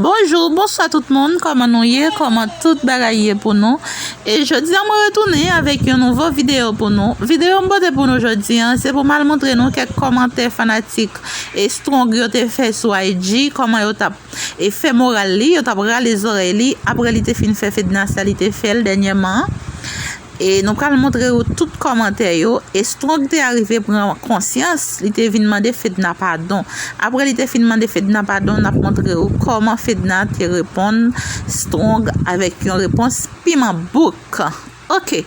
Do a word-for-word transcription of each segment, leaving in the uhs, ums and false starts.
Bonjou, bonswa tout moun, kòman nou ye? Kòman tout bagay ye pou nou? E jodi a mwen retounen avèk yon nouvo videyo pou nou. Videyo m pote pou nou jodi a, se pou m al montre nou kèk kòmantè fanatik e Strong yo te fè sou I G, kòman yo t ap e fè moral li, yo t ap rale zòrèy li, apre li te fin fè Fedna sa li te fè l dènyèman an. E nou pral montre w tout kòmantè yo. E Strong te arive pran konsyans, li te vin mande Fedna padon. Apre li te fin mande Fedna padon, n ap montre w kòman Fedna te reponn Strong avèk yon repons piman bouk. Ok,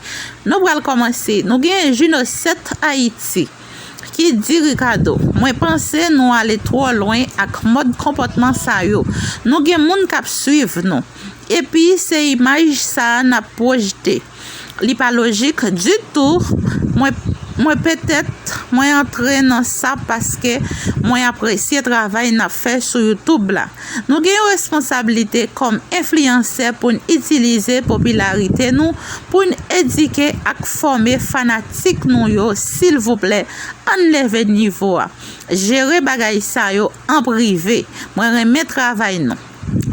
nou pral kòmanse. Nou gen Juno sèt Ayiti ki di Ricardo, mwen panse nou ale twò lwen ak mòd konpòtman sa yo. Nou gen moun k ap swiv nou. Epi se imaj sa a n ap pwojte. Li pa lojik ditou. Mwen, mwen petèt, mwen antre nan sa paske mwen apresye travay n ap fè sou YouTube la. Nou gen yon responsablite kòm enfliyansè pou n itilize popilarite nou pou n edike ak fòme fanatik nou yo, silvouplè, ann leve nivo a. Jere bagay sa yo an prive. Mwen renmen travay nou.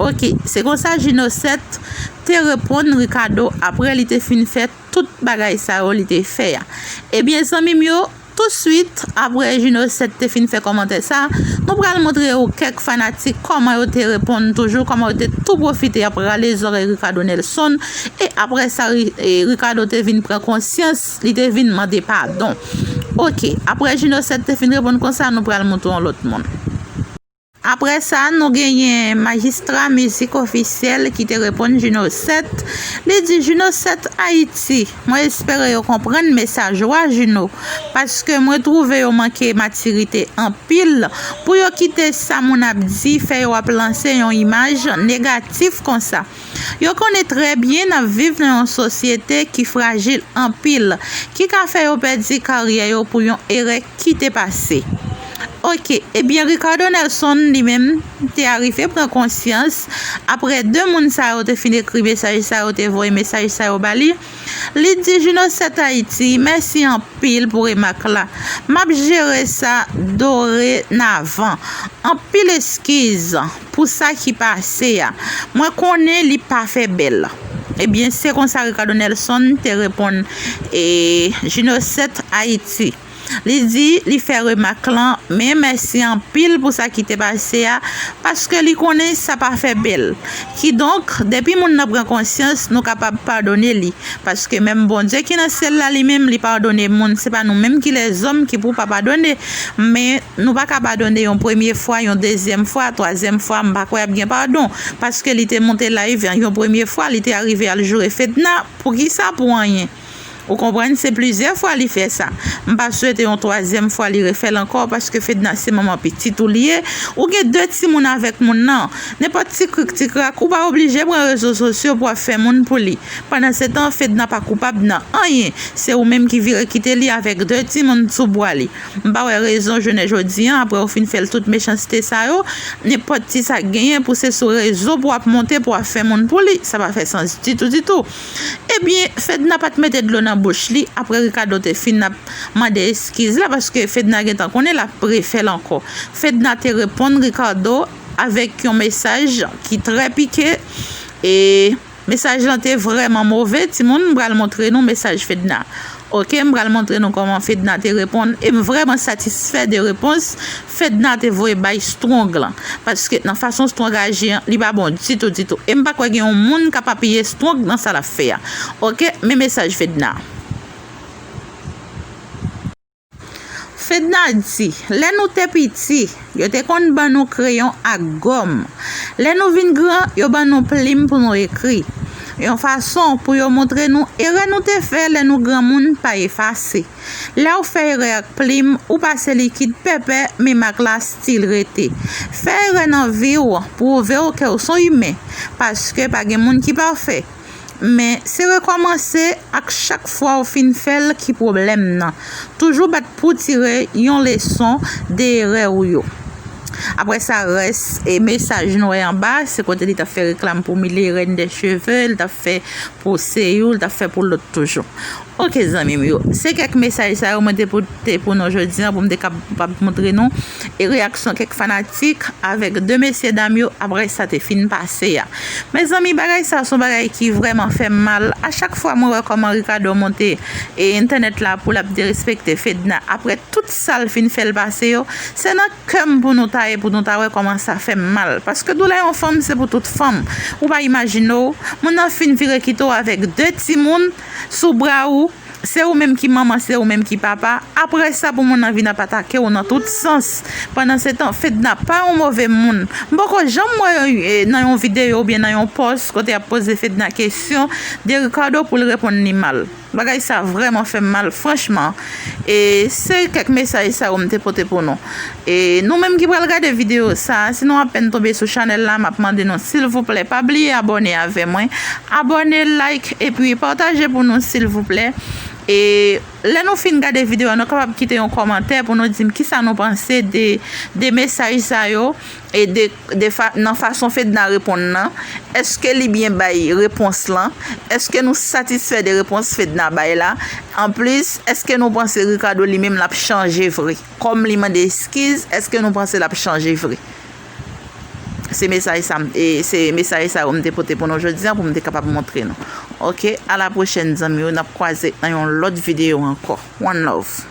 Ok, se konsa Juno sèt te reponn Ricardo apre li te fin fè tout bagay sa yo li te fè a. Ebyen, zanmi m yo, touswit apre Juno sèt te fin fè kòmantè sa, nou pral montre w kèk fanatik kòman yo te reponn toujou, kòman yo te tou pwofite ap rale zòrèy Ricardo Nelson. E apre sa, Ri- e Ricardo te vin pran konsyans, li te vin mande padon. Ok, apre Juno sèt te fin reponn konsa, nou pral montre yon lòt moun. Apre sa, nou genyen Majistra Mizik Ofisyèl ki te reponn Juno sèt. Li di, Juno sèt Ayiti, mwen espere yo konprann mesaj ou a, Juno, paske mwen twouve yo manke matirite anpil pou yo kite sa moun ap di fè yo ap lanse yon imaj negatif konsa. Yo konnen trè byen n ap viv nan yon sosyete ki frajil anpil, ki ka fè yo pèdi karyè yo pou yon erè ki te pase. Ok, ebyen Ricardo Nelson li menm te arive pran konsyans apre de moun sa yo te fin ekri mesaj sa yo, te voye mesaj sa yo ba li. Li di, Juno sèt Ayiti, mèsi anpil pou remak la. M ap jere sa dorenavan. Anpil eskiz pou sa ki pase a. Mwen konnen li pa fè bèl. Ebyen, se konsa Ricardo Nelson te reponn e Juno sèt Ayiti. Li di li fè remak lan, men mèsi anpil pou sa ki te pase a, paske li konnen sa pa fè bèl. Kidonk, depi moun nan pran konsyans, nou kapab padone li. Paske menm Bondye ki nan syèl la li menm, li padone moun. Se pa nou menm ki lèzòm ki pou pa padone. Men nou pa ka padone yon premye fwa, yon dezyèm fwa, twazyèm fwa, m pa kwè y ap gen padon. Paske li te monte live yon premye fwa, li te arive al joure Fedna. Poukisa? Pou anyen. Ou konprann, se plizyè fwa li fè sa. M pa swete yon twazyèm fwa li refè l ankò, paske Fedna se manman pitit ou li ye. Ou gen de timoun avèk moun nan. Nenpòt ti krik ti krak, ou pa oblije pran rezo sosyo pou w ap fè moun pou li. Pandan se tan, Fedna pa koupab nan anyen. Se ou menm ki vire kite li avèk de timoun sou bwa li. M pa wè rezon jounen jodi an, apre ou fin fè l tout mechanste sa yo, nenpòt ti sa k genyen pou se sou rezo pou w ap monte, pou w ap fè moun pou li. Sa pa fè sans ditou, ditou. Ebyen, Fedna pa t mete dlo nan bouch li apre Ricardo te fin ap mande eskiz la, paske Fedna gentan konnen l ap refè l ankò. Fedna te reponn Ricardo avèk yon mesaj ki trè pike, e mesaj lan te vrèman move, timoun, m pral montre nou mesaj Fedna. Ok, m pral montre nou kòman Fedna te reponn, e m vrèman satisfè de repons Fedna te voye bay Strong lan. Paske nan fason Strong aji an, li pa bon ditou, ditou. E m pa kwè gen yon moun k ap apiye Strong nan sa l ap fè a. Ok, men mesaj Fedna. Fedna di, lè nou te piti, yo te konn ban nou kreyon ak gòm. Lè nou vin gran, yo ban nou plim pou nou ekri. Yon fason pou yo montre nou erè nou te fè lè nou granmoun pa efase. Lè w fè erè ak plim, ou pase likid pèpè, men mak la still rete. Fè erè nan vi w, pwouve w ke w s on imen, paske pa gen moun ki pafè. Men se rekòmanse ak chak fwa w fin fè l ki pwoblèm nan. Toujou bat pou w tire yon leson de erè w yo. Apre sa, rès e mesaj nou wè anba, se kote li t ap fè reklam pou Mille Reines des Cheveux, li t ap fè pou Seyou, li t ap fè pou lòt toujou. Ok, zanmi m yo, se kèk mesaj sa yo mwen te pote pou nou jodi an, pou m te kapab montre nou e reyaksyon kèk fanatik avèk de mesye dam yo apre sa te fin pase a. Mezanmi, bagay sa se yon bagay ki vrèman fè m mal. A chak fwa mwen wè kòman Ricardo monte e entènèt la pou l ap derespekte Fedna apre tout sa l fin fè l pase yo, se nan kè m pou nou ta ye, pou nou ta wè kòman sa fè m mal. Paske doulè yon fanm se pou tout fanm. Ou pa imajine w, moun nan fin vire kite w avèk de timoun sou bra ou, se ou menm ki manman, se ou menm ki papa. Apre sa, pou moun nan vin ap atake w nan tout sans. Pandan se tan, Fedna pa yon move moun. M poko janm wè e, nan yon videyo oubyen nan yon pòs kote y ap poze Fedna kesyon de Ricardo pou l reponn li mal. Bagay sa vrèman fè m mal, franchman. E se kèk mesaj sa yo m te pote pou nou. E nou menm ki pral gade videyo sa, si nou apèn tonbe sou chanèl la, m ap mande nou silvouplè, pa bliye abòne avè mwen. Abòne, like, epi pataje pou nou silvouplè. E lè nou fin gade videyo a, nou kapab kite yon kòmantè pou nou di m kisa nou panse de, de mesaj sa yo e de, de fa, nan fason Fedna reponn nan. Èske li byen bay repons lan? Èske nou satisfè de repons Fedna bay la? Anplis, èske nou panse Ricardo li menm l ap chanje vre? Kòm li mande eskiz, èske nou panse l ap chanje vre? Se mesaj sa m, e se mesaj sa yo m te pote pou nou jodi an pou m te kapab montre nou. Ok, a la pwochèn zanmi yo, n ap kwaze nan yon lòt videyo ankò. One love.